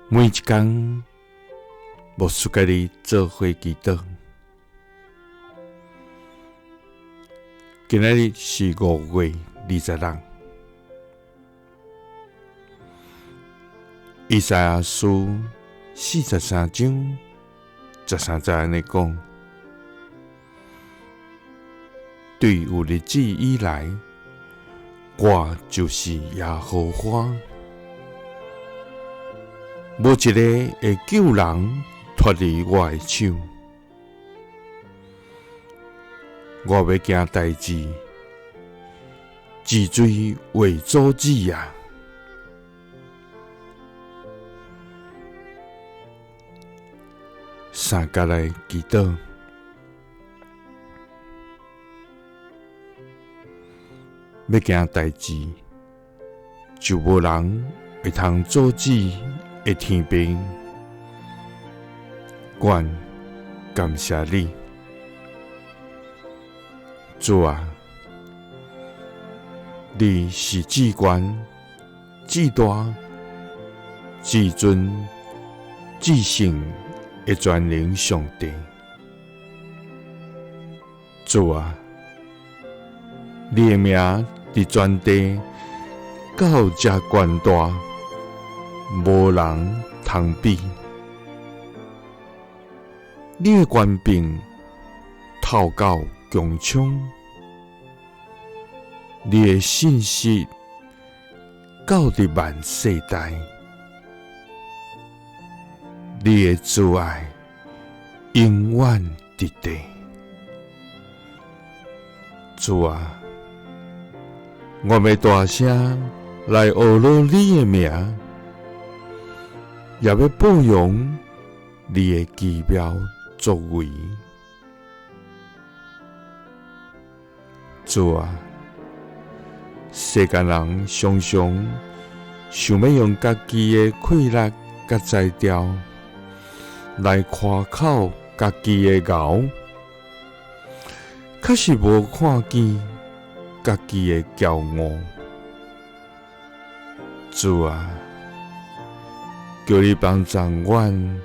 每一工，牧師佮你做伙祈禱。今仔日是5月26，以賽亞書43章13節按呢講：對有日子以來，我就是耶和華。無一个會救人脫離我的手。我欲行代誌，治罪為阻止啊！三佮來祈禱，欲行代誌，就無人會通阻止的天父，阮感謝你，主啊，你是至懸、至大、至尊、至聖的全能上帝。主啊，你的名佇全地到遮懸大，無人通比。你的權柄透到穹蒼，你的信實到佇萬世代，你的慈愛永遠佇地。主啊，我欲大聲來呵咾你的名，也欲報揚你的奇妙作為。主啊，世間人常常想欲用家己的氣力佮才調來誇口家己的𠢕，卻是無看見家己的驕傲。主啊，求你幫助阮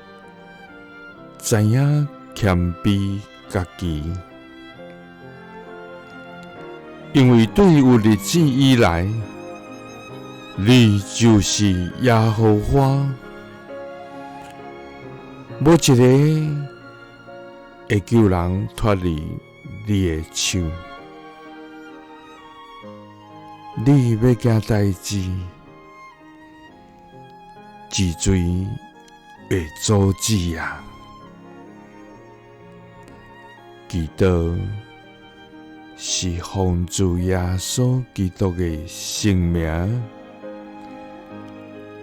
知影謙卑家己，因為對有日子以來，你就是耶和華，無一个會救人脫離你的手。你欲行代誌，治罪會阻止啊！祈禱是奉主耶穌基督的聖名，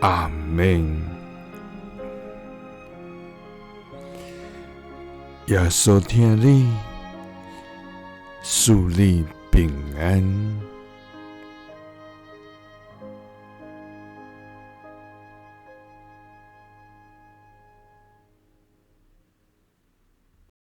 阿們。耶穌疼你，賜你平安。